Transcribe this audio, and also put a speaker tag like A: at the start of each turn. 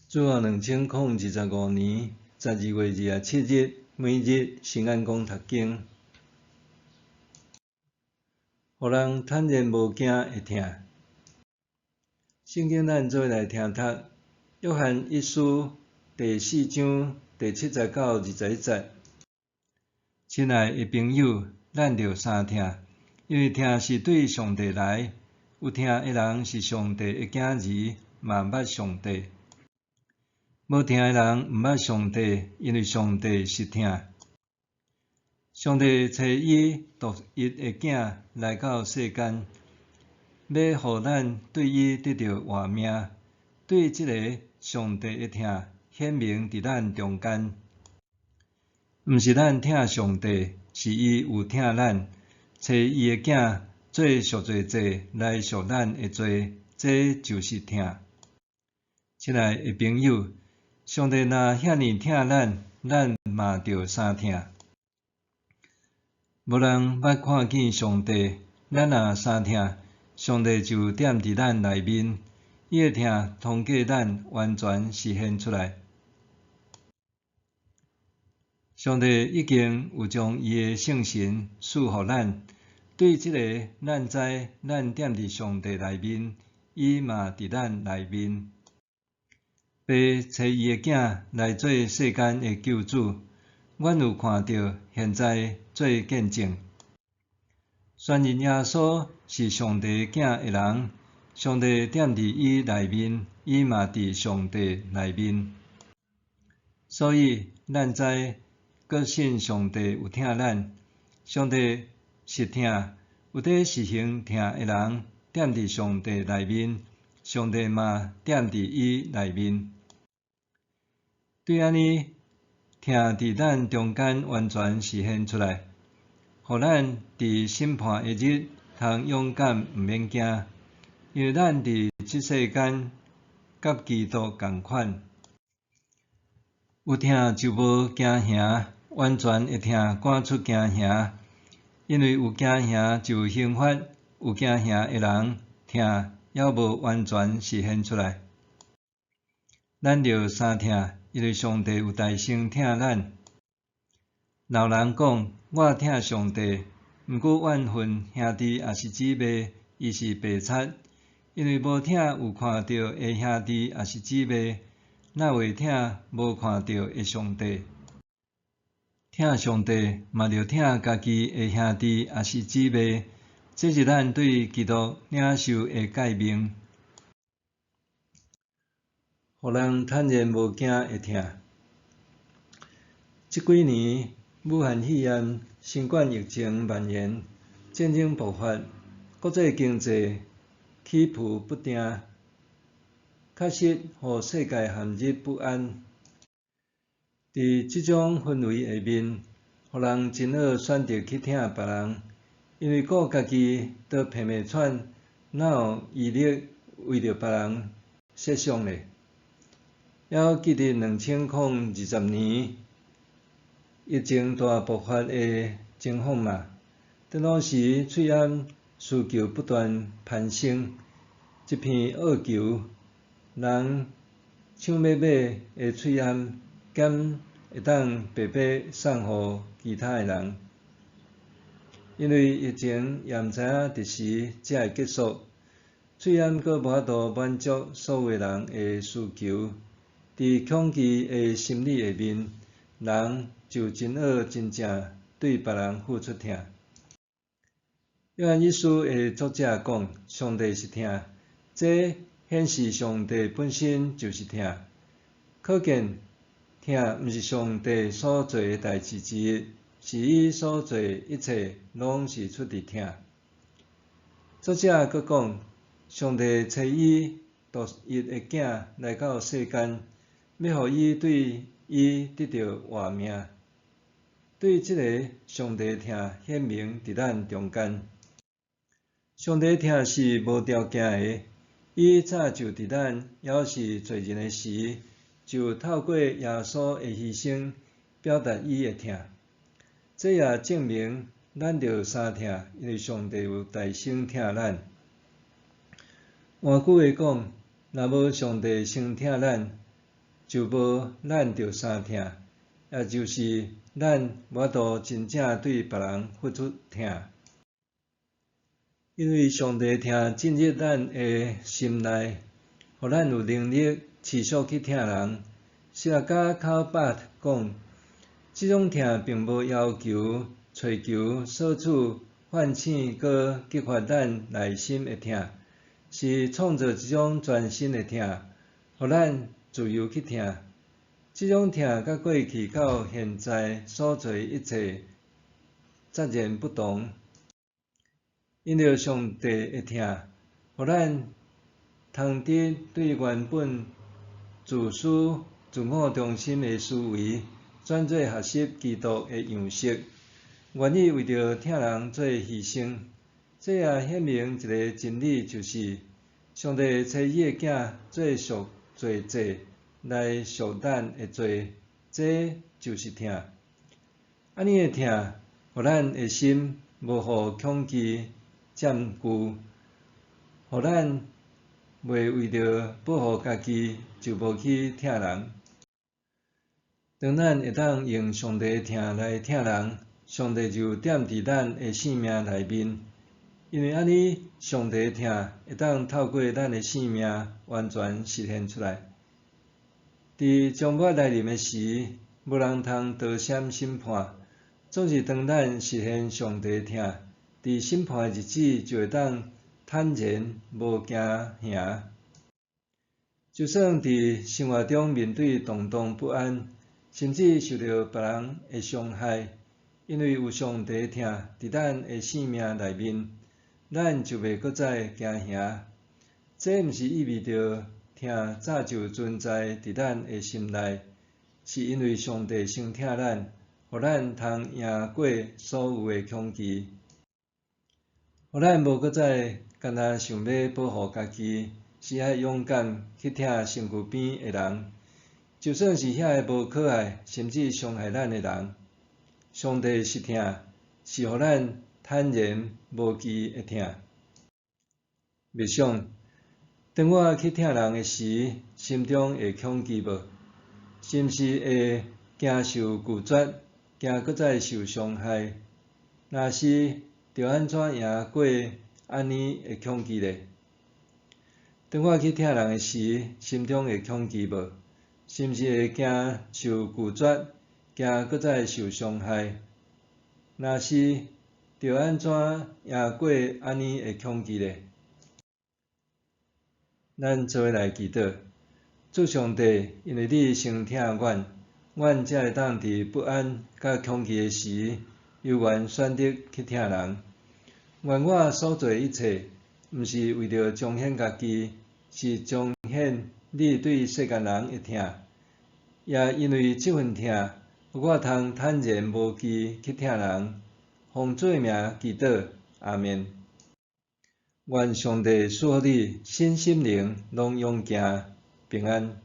A: 主後2025年12月27日，每日新眼光讀經，予人坦然無驚的疼。聖經咱做伙來聽讀，約翰一書第四章第七節到21節。親愛的朋友，咱著相疼，因為疼是對上帝來，有疼的人是上帝的囝兒，嘛捌上帝。無疼的人毋捌上帝，因為上帝是疼。上帝差伊獨一的囝來到世間，欲予咱對伊得著活命。對這个上帝的疼顯明佇咱中間，毋是咱疼上帝，是伊有疼咱，差伊的囝做贖罪祭來贖咱的罪，這就是疼。親愛的朋友，上帝若遐爾疼咱，咱嘛著相疼。無人捌看見上帝，咱若相疼，上帝就踮佇咱內面，伊的疼通過咱完全實現出來。上帝已經有將伊的聖神賜予咱，對這个咱知咱踮佇上帝內面，伊嘛佇咱內面。父差伊的囝來做世間的救主，阮有看著，現在做見證。宣認耶穌是上帝囝的人，上帝踮佇伊內面，伊嘛佇上帝內面。所以，咱知閣信上帝有疼咱，上帝是疼，有佇實行疼的人，踮佇上帝內面，上帝嘛踮佇伊內面。對按呢，疼佇咱中間完全實現出來，予咱佇審判的日通勇敢毋免驚，因為咱佇這世間佮基督仝款。有疼就無驚嚇，完全的疼趕出驚嚇，因為有驚嚇就有刑罰，有驚嚇的人，疼猶無完全實現出來。咱著相疼，因為上帝有代先疼咱。若有人講我疼上帝，毋過怨恨兄弟抑是姊妹，伊是白賊，因為無疼有看著的兄弟抑是姊妹，哪會疼無看著的上帝？疼上帝嘛著疼家己的兄弟抑是姊妹，這是咱對基督領受的誡命。予人坦然無驚的疼。這幾年，武漢肺炎新冠疫情蔓延，戰爭爆發，國際經濟起伏不定，確實予世界陷入不安。佇這種氛圍下面，予人真好選擇去疼別人，因為顧家己都鼻鼻喘，哪有餘力為著別人設想呢？猶記得2020年疫情大爆發的情況嗎？當時喙罨需求不斷攀升，一片惡求，人搶欲買的喙罨，敢會當白白送予其他的人？因為疫情也毋知影佇時才會結束，喙罨閣無法度滿足所有人的需求。佇恐懼的心理下面，人就真好真正對別人付出疼。約翰一書的作者講，上帝是疼，這顯示上帝本身就是疼。可見疼毋是上帝所做的代誌之一，是伊所做的一切攏是出佇疼。作者閣講，上帝差伊獨一的囝來到世間，欲予伊對伊得著活命。對這个上帝疼顯明佇咱中間。上帝疼是無條件的，伊早就佇咱猶是罪人的時，就透過耶穌的犧牲表達伊的疼。這也證明咱著相疼，因為上帝有代先疼咱。換句話講，若無上帝先疼咱，就無咱著相疼，也就是咱無法度真正對別人付出疼。因為上帝疼進入咱的心內，予咱有能力持續去疼人。神學家考巴特講，這種疼並無要求、揣求、索取、喚醒、閣激發咱內心的疼，是創造一種全新的疼，予咱自由去疼。這種疼佮過去到現在所做的一切截然不同。因著上帝的疼，予咱通得對原本自私、自我中心的思維，轉做學習基督的樣式，願意為著疼人做犧牲。這也顯明一个真理，就是上帝差伊的囝做贖罪祭來贖咱的罪，這就是疼。按呢的疼，予咱的心無予恐懼佔據，予咱袂為著保護家己就無去疼人。當咱會當用上帝的疼來疼人，上帝就踮佇咱的生命內面。因為按呢，上帝的疼會當透過咱的生命完全實現出來。佇終末來臨的時，無人通逃閃審判。總是當咱實現上帝的疼，佇審判的日子就會當坦然無驚嚇。就算佇生活中面對動盪不安，甚至受著別人的傷害，因為有上帝的疼佇咱的生命內面，咱就袂閣再驚嚇。這毋是意味著疼早就存在佇咱的心內，是因為上帝先疼咱，予咱通贏過所有的恐懼，予咱無閣再干焦想欲保護家己，是愛勇敢去疼身軀邊的人，就算是遐个無可愛，甚至傷害咱的人。上帝是疼，是予咱坦然無懼的疼。默想，當我去疼人的時，心中會恐懼無？是毋是會驚受拒絕，驚閣再受傷害？若是，著按怎贏過按呢的恐懼咧？當我去疼人的時，心中會恐懼無？是毋是會驚受拒絕，驚閣再受傷害？若是，著按怎贏過按呢的恐懼咧？咱做伙來祈禱，主上帝，因為你先疼阮，阮才會當佇不安佮恐懼的時，猶原選擇去疼人。願我所做的一切，毋是為著彰顯家己，是彰顯你對世間人的疼。也因為這份疼，予我通坦然無懼去疼人。奉主的名祈禱，阿們。願上帝賜福你，身心靈攏勇健平安。